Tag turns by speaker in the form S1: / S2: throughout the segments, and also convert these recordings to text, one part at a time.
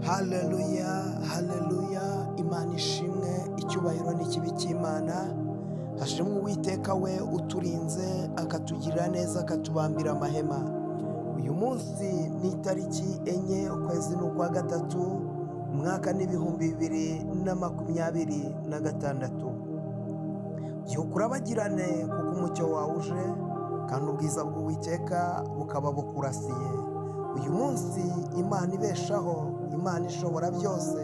S1: Haleluya, haleluya, Imana ishimwe, icyubahiro n'ikibi cy'Imana. Hashimwe Uwiteka we uturinze, akatugirira neza, akatubambira amahema. Uyu munsi ni itariki 4, ukwezi ni ukwa gatatu, umwaka ni 2026. Byuka urabagirane, kuko umucyo wawe uje, kandi ubwiza bw'Uwiteka bukaba bukurasiye. Uyu munsi Imana ibeshaho, Imana ishobora byose,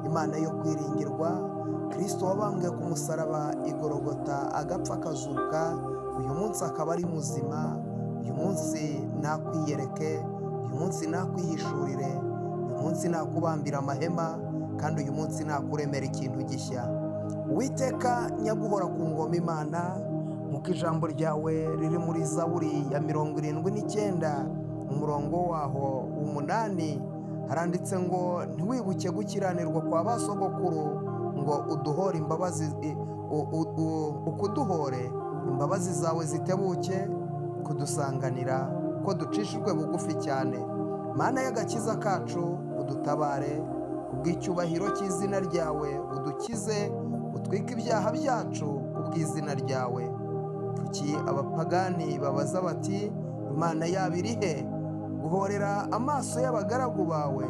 S1: Imana yo kwiringirwa, Kirisito wabambwe ku musaraba i Gorogota agapfa akazuka, uyu munsi akaba ari muzima. Uyu munsi nakwiyereke, uyu munsi nakwihishurire, uyu munsi nakubambira amahema, kandi uyu munsi nakuremera ikintu gishya. Uwiteka nyaguhora ku ngoma Imana, nk'uko ijambo ryawe riri muri Zaburi ya 79, umurongo waho 8, haranditse ngo: "Ntiwibuke gukiranirwa kwa ba sogokuru ngo uduhore imbabazi, ukuduhore imbabazi zawe zitebuke kudusanganira, ko ducishijwe bugufi cyane. Mana y'agakiza kacu, udutabare kubw'icyubahiro cy'izina ryawe, udukize, utwike ibyaha byacu kubw'izina ryawe. Kuki abapagani babaza bati: 'Imana yabo iri he?' Guhorera amaso y'abagaragu bawe,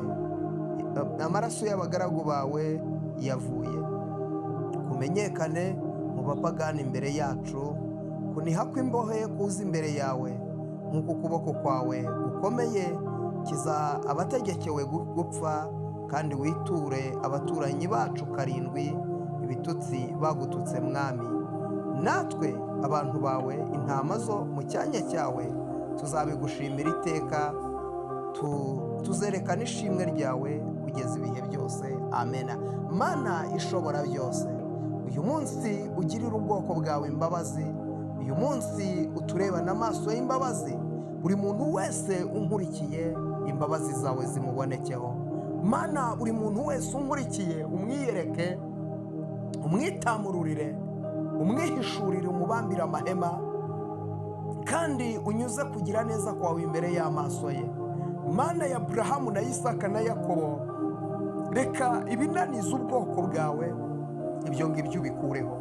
S1: amaraso y'abagaragu bawe yavuye kumenyekane mu bapagani imbere yacu, kuniha kw'imbohe kuza imbere yawe. Nk'uko ukuboko kwawe gukomeye, kiza abategekewe gupfa, kandi witure abaturanyi bacu karindwi ibitutsi bagututse. Mwami, natwe abantu bawe, intama zo mu cyanya cyawe, tuzabigushimira iteka, tuzerekana ishimwe ryawe kugeza ibihe byose. Amena. Mana ishobora byose, uyu munsi ugirire ubwoko bwawe imbabazi, uyu munsi uturebane amaso y'imbabazi. Buri muntu wese unkurikiye, imbabazi zawe zimubonekeho. Mana, buri muntu wese unkurikiye umwiyereke, umwitamururire, umwihishurire, umubambire amahema, kandi unyuze kugira neza kwawe imbere y'amaso ye. Mana ya Aburahamu na Isaka na Yakobo, reka ibinaniza ubwoko bwawe, ibyo ngibyo ubikureho.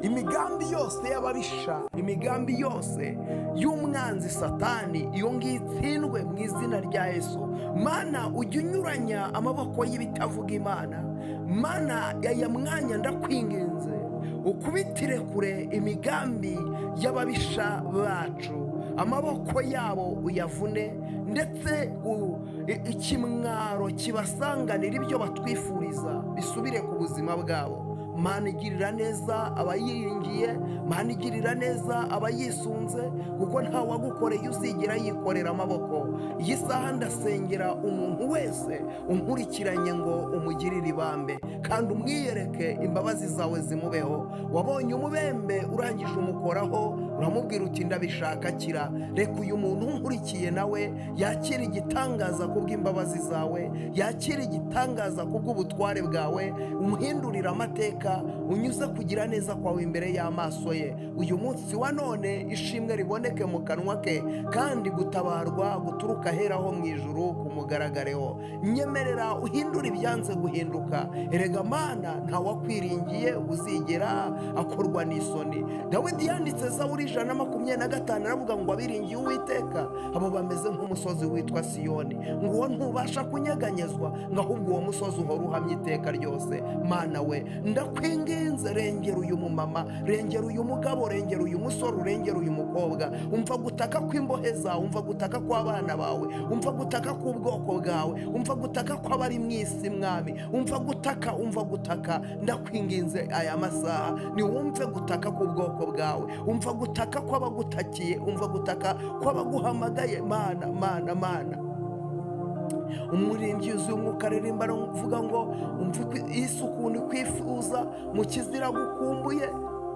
S1: Imigambi yose y'ababisha, imigambi yose y'umwanzi Satani, iyo ngiyo itsindwe mu izina rya Yesu. Mana, ujya unyuranya amaboko y'ibitavuga Imana. Mana, aya mwanya ndakwinginze ukubitire kure imigambi y'ababisha bacu, amaboko yabo uyavune, ndetse ikimwaro kibasanganira, ibyo batwifuriza bisubire ku buzima bwabo. Mana, igirira neza abayiringiye, Mana, igirira neza abayisunze, kuko nta wagukoreye uzigera yikorera amaboko. Iyi saha ndasengera umuntu wese unkurikiranye ngo umugirire ibambe kandi umwiyereke, imbabazi zawe zimubeho. Wabonye umubembe urangije umukoraho, uramubwira uti: "Ndabishaka, kira." Reka uyu muntu unkurikiye nawe yakira igitangaza kubw'imbabazi zawe, yakira igitangaza kubw'ubutware bwawe, umuhindurire amateka, unyuze kugira neza kwawe imbere y'amaso ye. Uyu munsi wa none ishimwe riboneke mu kanwa ke, kandi gutabarwa guturuka aheraho mu ijuru kumugaragareho. Nyemerera uhindure ibyanze guhinduka. Erega Mana, ntawakwiringiye uzigera akorwa n'isoni. Dawidi yanditse Zaburi 125, aravuga ngo: "Abiringiye Uwiteka, abo bameze nk'umusozi witwa Siyoni, ngo uwo ntubasha kunyeganyezwa, ngo ahubwo uwo musozi uhora uhamye iteka ryose." Mana we, ndakwinginze, rengera uyu mumama, rengera uyu mugabo, rengera uyu musore, urengera uyu mukobwa. Umva gutaka kw'imbohe zawe, umva gutaka kw'abana bawe, umva gutaka k'ubwoko bwawe, umva gutaka kw'abari mu isi. Mwami, umva gutaka, umva gutaka. Ndakwinginze aya masaha niwumve gutaka k'ubwoko bwawe, umva gutaka kw'abagutakiye, umva gutaka kw'abaguhamagaye. Mana, Mana, Mana, umuririmbyi yuzuye umwuka aririmba avuga ngo: "Umva isi ukuntu ikwifuza, Mukiza, iragukumbuye."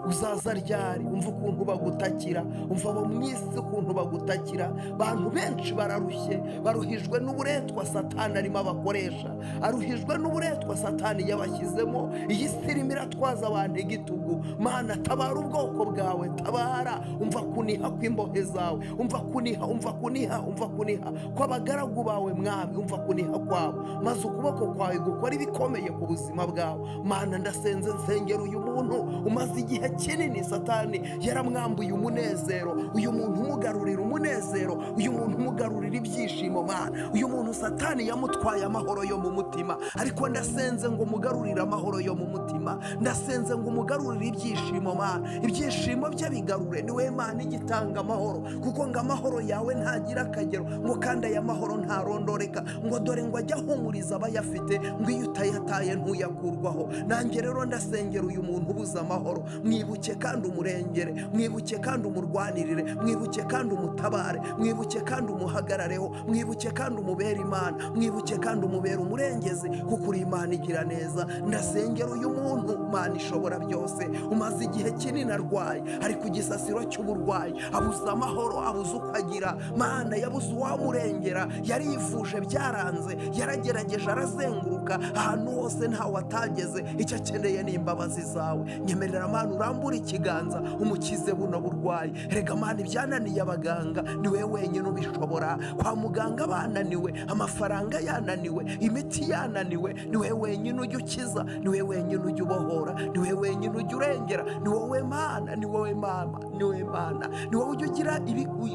S1: Uzaza ryari? Umva ukuntu bagutakira, umva abo mu isi ukuntu bagutakira. Abantu benshi bararushye, baruhijwe n'uburetwa Satani arimo abakoresha, aruhijwe n'uburetwa Satani yabashyizemo. Iyi si irimo iratwaza abantu igitugu. Mana, tabara ubwoko bwawe, tabara. Umva kuniha kw'imbohe zawe, umva kuniha, umva kuniha, umva kuniha kw'abagaragu bawe, Mwami, umva kuniha kwabo, maze ukuboko kwawe gukora ibikomeye ku buzima bwawe. Mana, ndasenze, nsengera uyu muntu umaze igihe kinini Satani yaramwambuye umunezero. Uyu muntu umugarurira umunezero, uyu muntu umugarurira ibyishimo. Mana, uyu muntu Satani yamutwaye amahoro yo mu mutima, ariko ndasenze ngo umugarurire amahoro yo mu mutima. Ndasenze ngo umugarurire ibyishimo. Mana, ibyishimo bye bigarure. Ni we Mana igitanga amahoro, kuko ngo amahoro yawe ntagira akagero, ngo kandi aya mahoro ntarondoreka, ngo dore ngo ajya ahumuriza abayafite, ngo iyo utayataye ntuyakurwaho. Nanjye rero ndasengera uyu muntu ubuze amahoro. Mwibuke kandi umurengere, mwibuke kandi umurwanirire, mwibuke kandi umutabare, mwibuke kandi umuhagarareho, mwibuke kandi umubere Imana, mwibuke kandi umubere umurengezi, kuko uri Imana igira neza. Ndasengera uyu muntu, Mana ishobora byose, umaze igihe kinini arwaye, ari ku gisasiro cy'uburwayi, abuze amahoro, abuze uko agira. Mana, yabuze uwamurengera, yarifuje byaranze, yaragerageje arazenguruka ahantu hose ntawe atageze. Icyo akeneye ni imbabazi zawe. Nyemerera Mana urambure ikiganza umukize buno burwayi. Rega Mana, ibyananiye abaganga ni wowe wenyine ubishobora. Kwa muganga bananiwe, amafaranga yananiwe, imiti yananiwe, ni wowe wenyine ujya ukiza, ni wowe wenyine ujya ubohora, ni wowe wenyine ujya urengera. Ni wowe Mana, ni wowe Mama, ni wowe Mana, ni wowe ujya ugira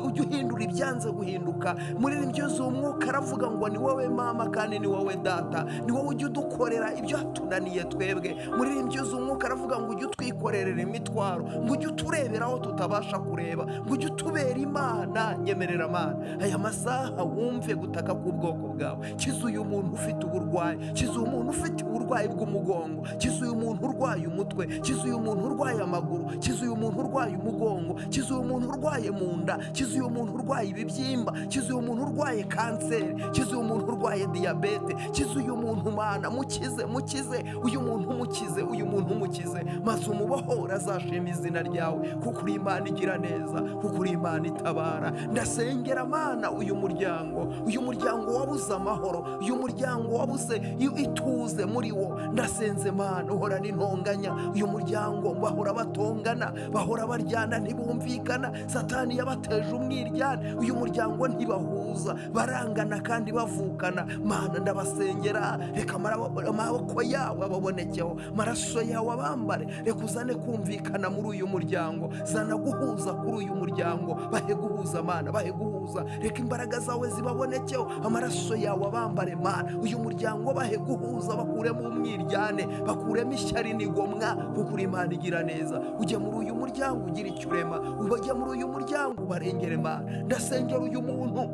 S1: ujya uhindura ibyanze guhinduka. Muri ibyo z'umwuka aravuga ngo ni wowe mama kandi ni wowe data, ni wowe ujya udukorera ibyo hatunaniye twebwe. Muri ibyo z'umwuka aravuga ngo ujye utwikorerera imitwaro, ngo ujye uturebera aho tutabasha kureba, ngo ujye utubera Imana. Nyemerera Mana, aya masaha wumve gutaka k'ubwoko bwawe. Kiza uyu muntu ufite uburwayi, kiza uyu muntu ufite uburwayi bw'umugongo, kiza uyu muntu urwaye umutwe, kiza uyu muntu urwaye amaguru, kiza uyu muntu urwaye umugongo, kiza uyu muntu urwaye mu nda, kiza uyu muntu urwaye ibibyimba, kiza uyu muntu urwaye kanseri, kiza uyu muntu urwaye diyabete, kiza uyu muntu. Mana, mukize, mukize uyu muntu, mukize uyu muntu, mukize, maze umubohora azashima izina ryawe, kuko uri Imana igira neza, kuko uri Imana itabara. Ndasengera Mana uyu muryango, uyu muryango wabuze amahoro, uyu muryango wabuze ituze muri wo. Ndasenze Mana, uhorana intonganya uyu muryango, bahora batongana, bahora baryana, ntibumvikana. Satani yabateje umwiryane. Uyu muryango ntibahuza, barangana kandi bavukana. Mana, ndabasengera, reka amaboko yawe ababonekeho, amaraso yawe abambare. Reka uzane kumvikana muri uyu muryango, zana guhuza kuri uyu muryango. Bahe guhuza Mana, bahe guhuza. Reka imbaraga zawe zibabonekeho, amaraso yawe abambare. Mana, uyu muryango bahe guhuza, bakuremo umwiryane, bakuremo ishyari n'igomwa, kuko uri Imana igira neza. Ujye muri uyu muryango ugira icyo urema, ujye muri uyu muryango ubarengere. Mana, ndasengera uyu muntu.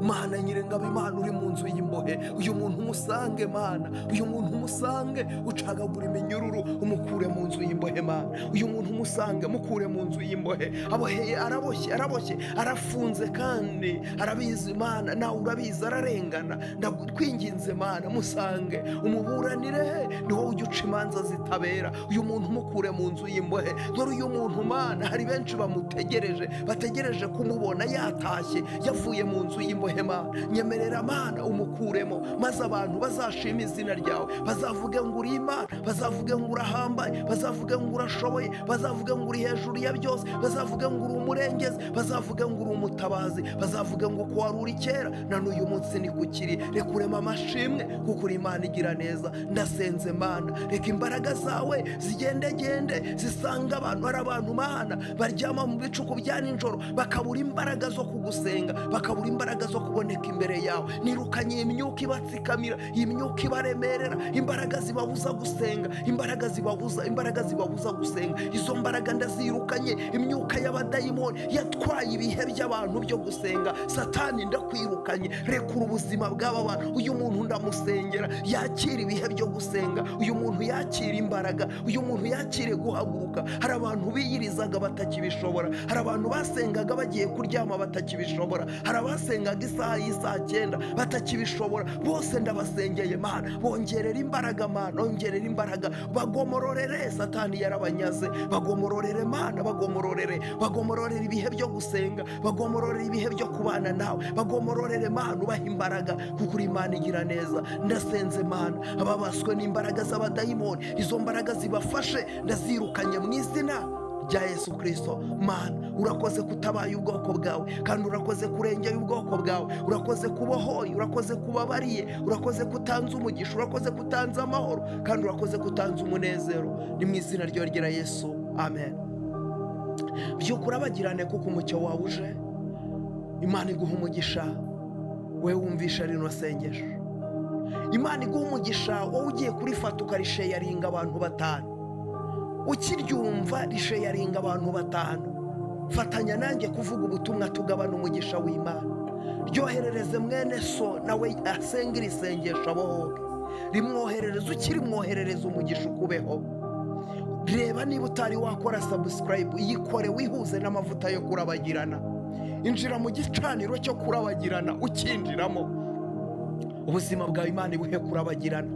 S1: Mana Nyirengabo, Imana uri mu nzu y'imbohe, uyu muntu umusange. Mana, uyu muntu umusange, ucagagura iminyururu, umukure mu nzu y'imbohe. Mana, uyu muntu umusange, mukure mu nzu y'imbohe. Aboheye, araboshye, araboshye, arafunze kandi arabizi. Mana, nawe urabizi, ararengana. Ndakwinginze Mana, musange umuburanire, ni wowe ujya uca imanza zitabera. Uyu muntu umukure mu nzu y'imbohe. Dore uyu muntu Mana, hari benshi bamutegereje, bategereje kumubona yatashye, yavuye mu nzu y'imbohe. Mana, nyemerera Mana umukuremo, maze abantu bazashima izina ryawe, bazavuge ngo uri Imana, bazavuge ngo urahambaye, bazavuge ngo urashoboye, bazavuge ngo uri hejuru ya byose, bazavuge ngo uri umurengezi, bazavuge ngo uri umutabazi, bazavuge ngo uko wari uri kera na n'uyu munsi ni kukiri. Reka urema amashimwe, kuko uri Imana igira neza. Ndasenze Mana, reka imbaraga zawe zigendegende zisanga abantu. Hari abantu Mana baryama mu bicuku bya nijoro, bakabura imbaraga zo kugusenga, bakabura imbaraga zo kuboneka imbere yawe. Nirukanye imyuka ibatsikamira, imyuka ibaremerera, imbaraga zibabuza gusenga, imbaraga zibabuza, imbaraga zibabuza gusenga. Izo mbaraga ndazirukanye. Imyuka y'abadayimoni yatwaye ibihe by'abantu byo gusenga, Satani ndakwirukanye. Rekura ubuzima bw'aba bantu. Uyu muntu ndamusengera yakira ibihe byo gusenga, uyu muntu yakira imbaraga, uyu muntu yakire guhaguruka. Hari abantu biyirizaga batakibishobora, hari abantu basengaga bagiye kuryama batakibishobora, hari abasengaga isaha y'isaa 9 batakibishobora, bose ndabasengeye Mana, bongerera imbaraga Mana, bongerera imbaraga, bagomororere Satani yarabanyaze, bagomororere Mana, bagomororere, bagomororere ibihe byo gusenga, bagomororere ibihe byo kubana nawe, bagomororere Mana, ubaha imbaraga kuko uri Imana igira neza. Ndasenze Mana, ababaswe n'imbaraga z'abadayimoni, izo mbaraga zibafashe, ndazirukanye mu izina rya Yesu Kirisito. Mana, urakoze kutabaye ubwoko bwawe, kandi urakoze kurengera ubwoko bwawe, urakoze kubohoye, urakoze kubabariye, urakoze kutanze umugisha, urakoze kutanze amahoro, kandi urakoze kutanze umunezero. Ni mu izina rya Yesu, amen. Byuka urabagirane kuko umucyo wawe uje. Imana iguha umugisha we wumvisha rino sengesho. Imana iguha umugisha wowe ugiye kurifata ukarisheyaringa abantu 5. Ukiryumva risheyaringa abantu 5. Fatanya nanjye kuvuga ubutumwa tugabana umugisha w'Imana. Ryoherereze mwene so nawe asenga iri sengesho abohoke. Rimwoherereze, ukirimwoherereza umugisha ukubeho. Reba niba utari wakora subscribe, yikore wihuze n'amavuta yo kurabagirana. Injira mu gicaniro cyo kurabagirana, ukinjiramo ubuzima bwawe Imana ibuhe kurabagirana.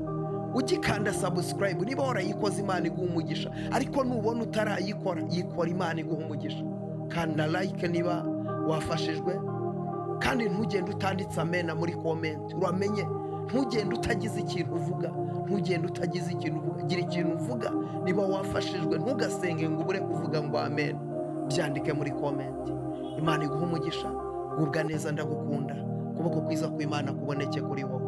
S1: Ugikanda subscribe, niba warayikoze Imana iguha umugisha, ariko nubona utarayikora yikora, Imana iguha umugisha. Kanda like niba wafashijwe, kandi ntugende utanditse amena muri comment. Uramenye ntugende utagize ikintu uvuga, ntugende utagize ikintu uvuga. Gira ikintu uvuga niba wafashijwe, ntugasenge ngo ubure kuvuga ngo amen. Byandike muri comment. Imana iguha umugisha, gubwa neza, ndagukunda. Ukuboko kwiza kw'Imana kuboneke kuri wowe.